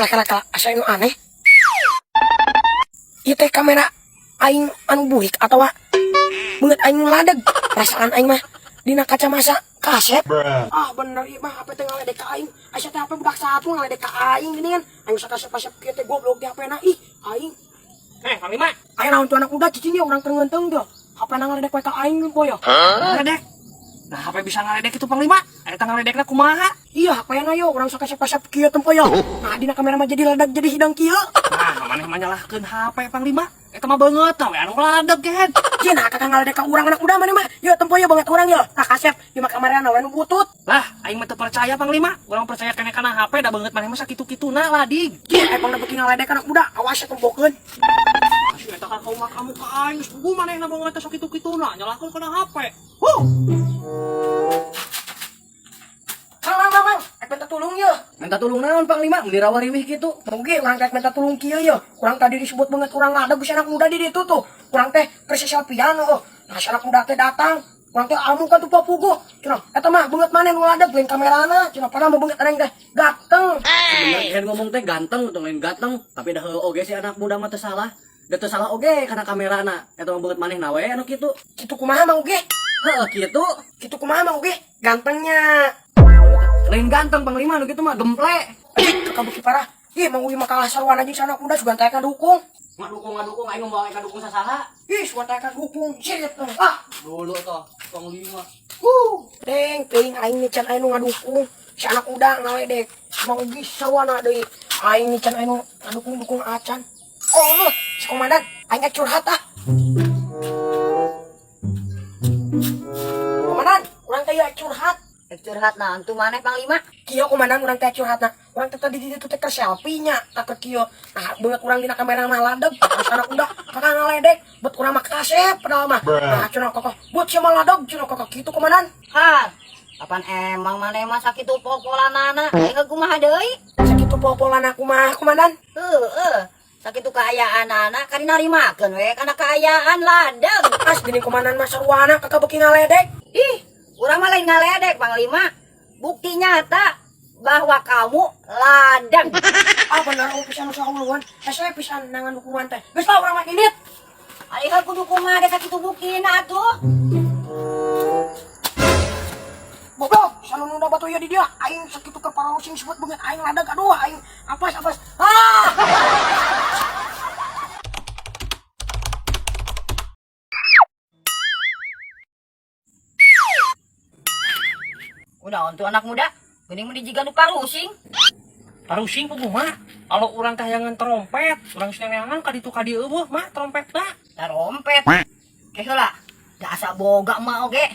Kala kala kala asa nu aneh. Ieu teh kamera aing anu burik atawa beungeut aing nu ladeg. Perasaan aing mah dina kaca masa kasep. Ah bener ieu mah HP teh ngaledek ka aing. Asa teh HP budak satu ngaledek ka aing geuningan. Aing sakasep-kasep kieu teh goblok di HP na ih aing. Eh, Panglima. Aya naon tuh anak muda cicing ya urang keur ngeunteung tuh. HP na ngaledek we ka aing boy ya. Ngaledek. Nah, HP bisa ngaledek itu Panglima. Eta ngaledekna kumaha? Iya HP na yo urang sakasep-kasep kieu tempo yo. Nah dina kamera mah jadi ladeg jadi hidang kieu. Nah, maneh mah nyalahkeun HP Panglima. Eta mah beungeut we anu ladeg kan. Cina kakak ngaledek ka urang anak muda maneh mah. Yo tempo yo banget urang yo. Tah kasep di mah kamerana we nu butut. Lah, aing mah teu percaya Panglima. Urang percaya keneh kana HP da beungeut maneh mah sakitu-kituna ladig. Kieu emang beuki ngaledek anak muda awas ya tempokeun. Kasih eta ka kaum kamu ka aing geus puguh manehna beungeut teh sakitu-kituna nyalahkeun kana HP. Huh. Mang mang mang mang, ek minta tulung yo. Minta tulung naon Panglima, meuni rawariwih kitu. Mugi urang teh minta tulung kieu yo. Urang tadi disebut banget urang ngadeg si anak muda di ditu tuh. Urang teh keur selfiean oh. Nah si anak muda teh datang. Urang teh amu kan tuh puguh. Cenah eta mah beungeut maneh nu ngadeg lain kamerana. Cenah padahal mah beungeut aing teh ganteng. Sebenarnya kan ngomong teh ganteng atau lain ganteng, tapi dah heueuh oge si anak muda mah teu salah. Da teu salah oge kana kamerana. Eta mah beungeut manehna we anu kitu. Kitu kumaha Mang Uge? Heueuh kitu. Kitu kumaha Mang Uge? Gantengnya. Lain ganteng Panglima anu kitu mah gemple. Ih, kakak beuki parah. Ih, Mang Uge mah kalah saruan anjing si anak muda sugan teh dukung. Ngadukung aing ngomong aing kadukung sasaha. Ih, sugan teh dukung. Sirit tuh. Ah, Dulu toh Panglima. Deng, teuing aing nih can aya nu ngadukung. Si anak muda ngaledek. Mang Uge saruana deui. Aing nih can aya nu ngadukung-dukung acan. Oh, si komandan, aing rek curhat ah. Komandan, urang teh ya curhat. Rek curhat naon tuh maneh Panglima? Kieu komandan urang teh curhatna. Urang teh tadi di ditu teh keur selfie nya, tak keur kieu. Nah, beungeut urang dina kamera mah ladeg. Terus anak muda kakak ngaledek, bet urang mah kasep padahal mah. Nah, cenah kokoh, buat sia mah ladeg cenah kokoh kitu komandan. Ha, kapan emang maneh mah sakitu popolanana? Aing kumaha deui? Sakitu popolana kumaha komandan? Heueuh, sakitu kaayaanana kari narimakeun we kana kaayaan ladeg. As gini komandan mah saruana kakak beuki ngaledek. Ih, urang mah lain ngaledek Panglima. Bukti nyata bahwa kamu ladeg. Ah bener eueuh pisan nu sahuluan. Hese pisan nangan dukungan teh. Geus lah urang mah indit. Ari heuh kudu kumaha deh sakitu buktina atuh. Goblok, sanu nunda batu ieu di dia. Aing sakitu keur pararusing sebut beungeut aing ladeg aduh aing apas apas. Ah! Udah untuk anak muda, geuning mah dijiga nu parusing. Parusing puguh mah. Kalau urang kahayangan trompet, urang neangan ka ditu ka dieu eueuh mah trompetna. Tarompet. Ke heula, da asa boga mah oge.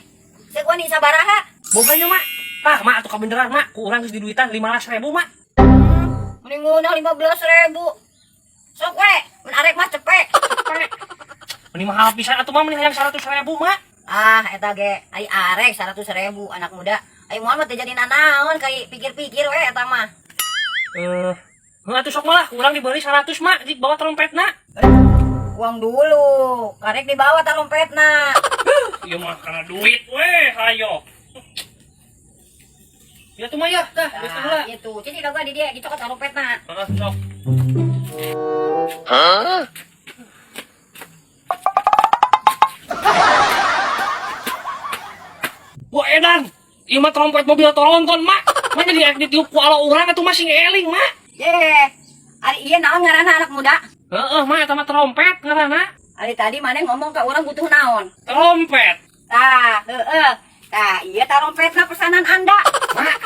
Seuk wani sabaraha? Boganya mak. Tah mak atuh kabeneran mak, ku urang geus diduitan 15.000 mak. Mending ngeunah 15.000. Sok we, mun arek mah cepet. Cepet. Mending mahal pisan atuh mah mending hayang 100.000 mak. Ah, eta ge ai arek 100.000 anak muda. Ai moal mah teu jadi nanaon kai pikir-pikir we eta mah. Eh, heuh atuh sok malah ku urang dibeli 100 mak, jik bawa trompetna. Uang dulu, karek dibawa trompetna. Ieu mah kana duit we, hayo. Ya tuh mah ya, dah, geus teh heula. Nah, itu. Cicing ka gua di dieu dicokot trompetna. Heeh, sok. Wah edan, ieu mah trompet mobil Toronton mak. Mah jadi rek ditiup ku ala urang atuh mah sing eling mak. Ye. Ari ieu naon ngaranna anak muda? Heeh mak eta mah trompet ngaranna. Ari tadi maneh ngomong ka urang butuh naon? Trompet. Tah, heeh. Tah, ieu tarompetna pesanan Anda. Mak,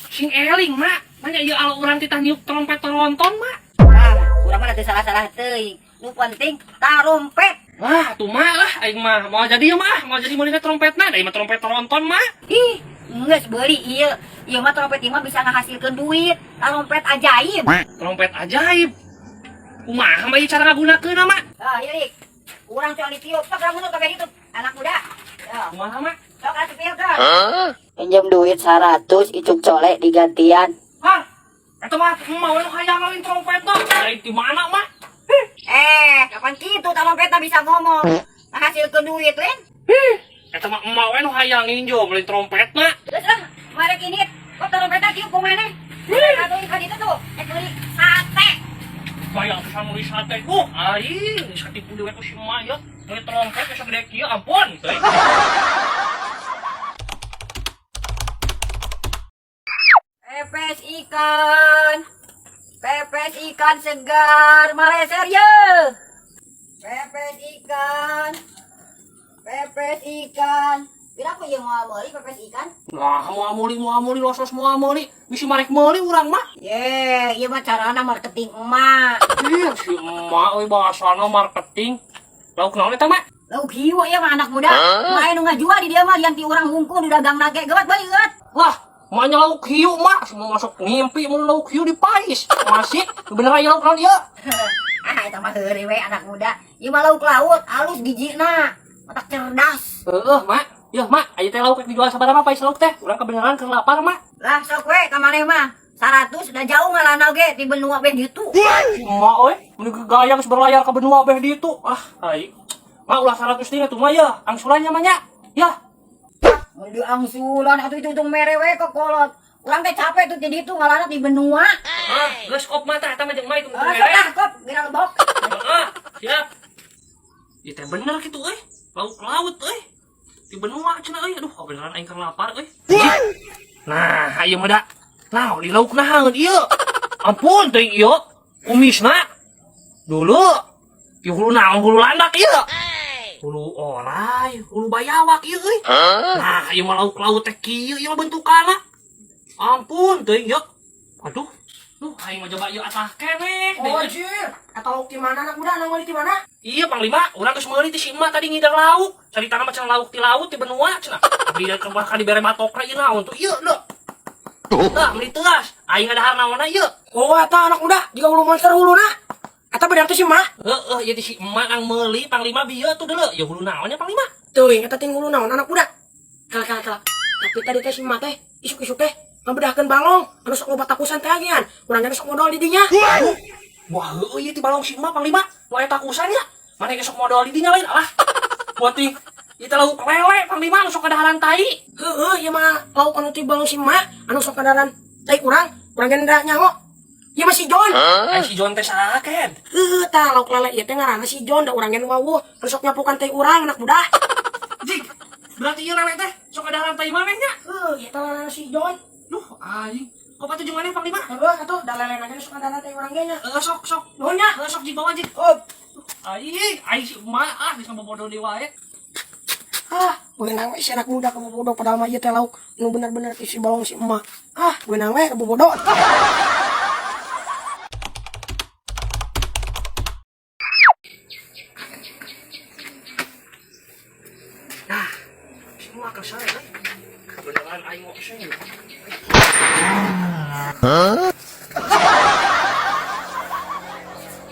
sing eling mak. Manya ieu ala urang titah niup trompet Toronton mak. Tah, urang mah teu salah-salah teuing. Nu penting tarompet. Wah, tuh mak lah aing mah mau jadi ya mah, mau jadi meulina trompetna, da ieu mah trompet Toronton mak. Ih, geus beuli ieu. Ieu mah trompet ieu mah bisa ngahasilkeun duit. Tarompet ajaib. Trompet ajaib. Kumaha mah ieu cara ngagunakeunna mak? Ah, ieu lik. Urang coba ditiup, sok lamun nu kabeh ditutup. Anak muda. Yo. Kumaha mak? Sok atuh tiupkeun. Pinjam duit 100 icuk colek digantian. Hah? Eta mah mau nu hayang lain trompetna. Dari di mana mak? Eh, kapan kitu trompetna bisa ngomong? Ngahasilkeun duit lain. Eta mah emak we nu hayang nginjom lain trompetna. Geus lah, mari kinit. Kok trompetna tiup ku maneh? Atuh ka ditu tuh, ek meuli sate. Bayang pisan meuli sate. Aing geus katipu deui ku si emak ya. Meuli trompet geus gede kieu, ampun. Teuing. Pepes ikan. Pepes ikan segar maleser ye. Pepes ikan. Pepes ikan. Pira aku yang mau meuli pepes ikan? Nah, moal meuli, moal meuli, losos moal meuli. Bisi marek meuli urang mah. Ye, ieu mah carana marketing emak. Ih, si emak euy bahasana marketing. Lauk naon eta, Mak? Lauk hiu ieu mah anak muda. Main nu ngajual di dia mah lian ti urang hungkul di dagang nage geuwat bae geuwat. Wah, maknya lauk hiu, Mak. Semua masuk ngimpi mun lauk hiu di pais. Masih bener aya lauk naon ieu? Ah, eta mah heureuy we anak muda. Ieu mah lauk laut, alus gijina. Otak cerdas. Heeh, Mak. Yeuh, Mak, aya teh lauk rek dijual sabaraha pais lauk teh? Urang kebenaran keur lapar, Mak. Lah sok we ka maneh mah. 100 udah jauh ngalana ge ti benua beh ditu. Si emak euy, mun gaya geus berlayar ke benua beh ditu. Ah, ai. Mak ulah 100 deui atuh mah ya, angsulannya mah nya. Ya. Mun diangsulan atuh itu untung mere we ke kolot. Urang teh capek tuh ti ditu ngalana ti benua. Ah, geus kop mah tah eta mah jeung emak itu Ah, sok mere. tah kop geura lebok. Heeh, siap. Ieu teh bener kitu euy. Lauk laut euy. Di benua cenah euy. Aduh, kebenaran aing keur lapar euy. Nah, ieu mah da. Nah, di lauk naon ieu? Ampun teuing ieu. Kumisna. Dulu. Ieu hulu naon hulu landak ieu. Hulu orai, hulu bayawak ieu euy. Nah, ieu mah lauk laut teh kieu ieu mah bentukanna. Ampun teuing ieu. Aduh. Duh, aing mah coba ieu atah keneh. Oh, anjir. Eta lauk di mana anak muda? Nang meuli di mana? Iya, Panglima, urang geus meuli ti si emak tadi ngidar lauk. Caritana mah cenah lauk ti laut ti benua cenah. Abdi da dibere matokna ieu naon tuh ieu leuh. Tah, meuli teuas. Aing ngadahar naonna ieu. Oh, eta anak muda jiga hulu monster huluna. Eta bener tuh si emak. Heeh, ieu ti si emak nang meuli Panglima bieu tuh deuleu. Ieu hulu naon nya Panglima? Teuing eta ting hulu naon anak muda. Kala kala kala. Tapi tadi teh si emak teh isuk-isuk teh ngabedahkeun balong anu sok loba takusan teh agian. Urang ge sok modal di dinya. Wah, heueuh ieu ti balong si emak Panglima. Nu aya takusan nya. Maneh ge sok modal di dinya lain alah. Buat ti ieu teh lauk lele Panglima anu sok kadaharan tai. Heeh, ieu mah lauk anu ti balong si emak anu sok kadaharan tai urang. Urang ge nyaho. Ieu mah si John. Ai si John teh saha ken? Heueuh tah lauk lele ieu teh ngaranna si John da urang ge wawuh anu sok nyapukan tai urang anak muda. Jik, berarti ieu lele teh sok kadaharan tai maneh nya? Heueuh, ieu teh lele si John. Duh, aing. Kok atuh jeung maneh Panglima? Heueuh atuh da lele ge sok kadaharan tai urang ge nya. Heeh, sok sok. Nuhun nya. Heeh, sok jik bawa jik. Oh. Aing, aing si emak ah geus ngabobodo deui wae. Ah, beunang we si anak muda kabobodo padahal mah ieu teh lauk nu bener-bener isi balong si emak. Ah, beunang we kabobodo. Nah, si emak keur sare euy. Kebenaran aing mau kesini.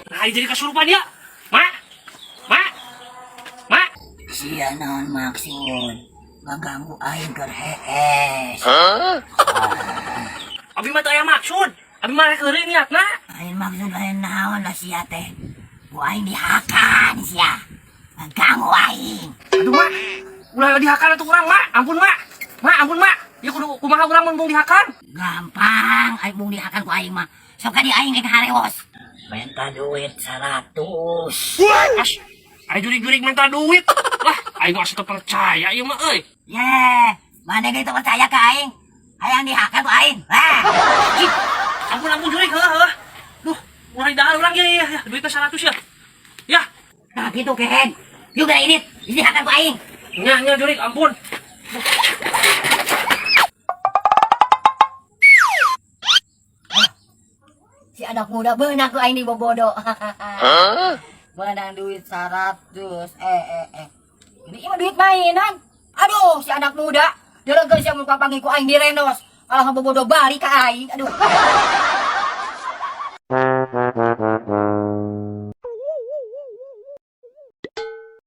Nah, aing jadi kesurupan ya. Mak. Mak. Mak. Sia naon maksud ngaganggu aing keur hees. Abi mah teu aya maksud. Abi mah rek heureuy niatna. Lain maksud lain naon lah sia teh. Bu aing dihakan sia. Ngaganggu aing. Aduh, Mak. Ulah dihakan atuh urang, Mak. Ampun, Mak. Mak, ampun, Mak. Ieu kudu kumaha urang mun bung dihakan? Gampang aing bung dihakan ku aing mah. Sok ka di aing rek harewos. Minta duit 100. As, aing jurig-jurig minta duit. Lah, aing mah asa teu percaya ieu mah euy. Ye, mana ge teu percaya ka aing? Hayang dihakan ku aing. Lah. Jik, ampun ampun jurig heuh heuh. Duh, mulai dahar urang ya ya ya, duitnya 100 ya. Ya, Nah gitu kehen. Juga ini dihakan ku aing. nya nya jurig ampun. Si anak muda beunang ku aing dibobodo. Beunang duit 100. Ini mah duit mainan. Aduh, si anak muda. Deregeun sia mun kapanggih ku aing direndos. Kalah ngabobodo balik ka aing. Aduh.